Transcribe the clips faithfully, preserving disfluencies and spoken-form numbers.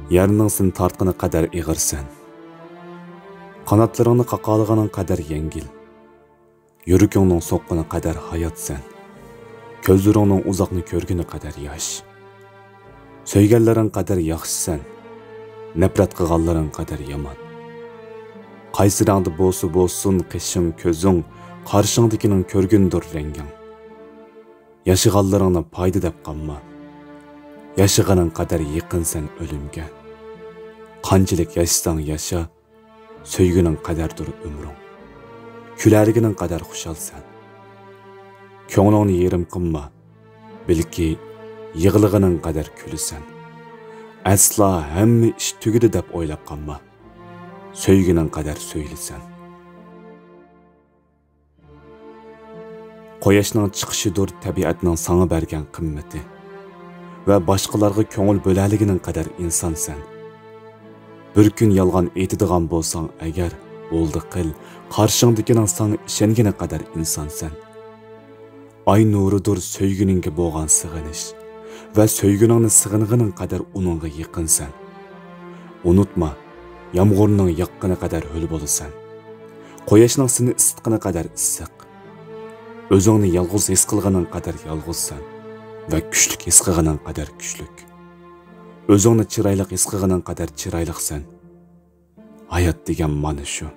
يەرنىڭ سېنى تارتقىنى قەدەر ئېغىرسەن. قاناتلىرىڭنى قاقالىغىنىڭ قەدەر يەڭگىل. يۈرىكىڭنىڭ سوققىنى قەدەر ھاياتسەن. كۆزلىرىڭنىڭ ئۇزاقنى كۆرگىنى قەدەر ياش. سۆيگەنلىرىڭ قەدەر ياخشىسەن. نەپرەت قىلغانلىرىڭ قەدەر يامان. قايسى رەڭدە بولسا بولسۇن قېشىڭ، كۆزۈڭ، قارشىڭدىكىنىڭ كۆرگىنىدۇر رەڭگىڭ. ياشىغانلىرىڭنى پايدا دەپ قالما. ياشىغىنىڭ قەدەر يېقىنسەن ئۆلۈمگە. قانچىلىك ياشىساڭ ياشا، سۆيگىنىڭ قەدەردۇر ئۆمرۈڭ. كۈلەلىگىنىڭ قەدەر خۇشالسەن. كۆڭلۈڭنى يېرىم قىلما، بىلكى يىغلىغىنىڭ قەدەر كۈلىسەن. ئەسلا ھەممە ئىش تۈگىدى دەپ ئويلاپ قالما، سۆيگىنىڭ قەدەر سۆيۈلىسەن. قۇياشنىڭ چىقىشىدۇر تەبىئەتنىڭ ساڭا بەرگەن قىممىتى ۋە باشقىلارغا كۆڭۈل بۆلەلىگىنىڭ قەدەر ئىنسانسەن. بىر كۈن يالغان ئېيتىدىغان بولساڭ ئەگەر، بولدى قىل، قارشىڭدىكىنىڭ ساڭا ئىشەنگىنى قەدەر ئىنسانسەن. ئاي نۇرىدۇر سۆيگىنىڭگە بولغان سېغىنىش ۋە سۆيگىنىڭنى سېغىنغىنىڭ قەدەر ئۇنىڭغا يېقىنسەن. ئۇنتۇما، يامغۇرنىڭ ياغقىنى قەدەر ھۆل بولىسەن. قۇياشنىڭ سېنى ئىسسىتقىنى قەدەر ئىسسىق. ئۆزۈڭنى يالغۇز ھېس قىلغىنىڭ قەدەر يالغۇزسەن ۋە كۈچلۈك ھېس قىلغىنىڭ قەدەر كۈچلۈك. ئۆزۈڭنى چىرايلىق ھېس قىلغىنىڭ قەدەر چىرايلىقسەن. ھايات دېگەن مانا شۇ.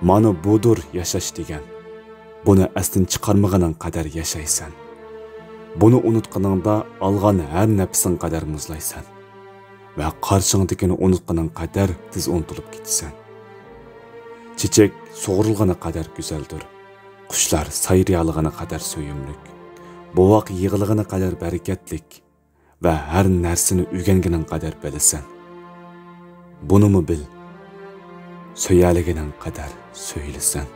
مانا بۇدۇر ياشاش دېگەن. بۇنى ئەستىن چىقارمىغىنىڭ قەدەر ياشايسەن. بۇنى ئۇنتقىنىڭدا ئالغان ھەر نەپىسىڭ قەدەر مۇزلايسەن. ۋە قارشىڭدىكىنى ئۇنتقىنىڭ قەدەر تېز ئۇنتۇلۇپ كېتىسەن. چېچەك سۇغۇرۇلغىنى قەدەر گۈزەلدۇر. قۇشلار سايرىيالىغىنى قەدەر سۆيۈملۈك. بوۋاق يىغلىغىنى قەدەر بەرىكەتلىك. ۋە ھەر نەرسىنى ئۆگەنگىنىڭ قەدەر بىلىسەن. بۇنىمۇ بىل، سۆيەلىگىنىڭ قەدەر سۆيۈلىسەن.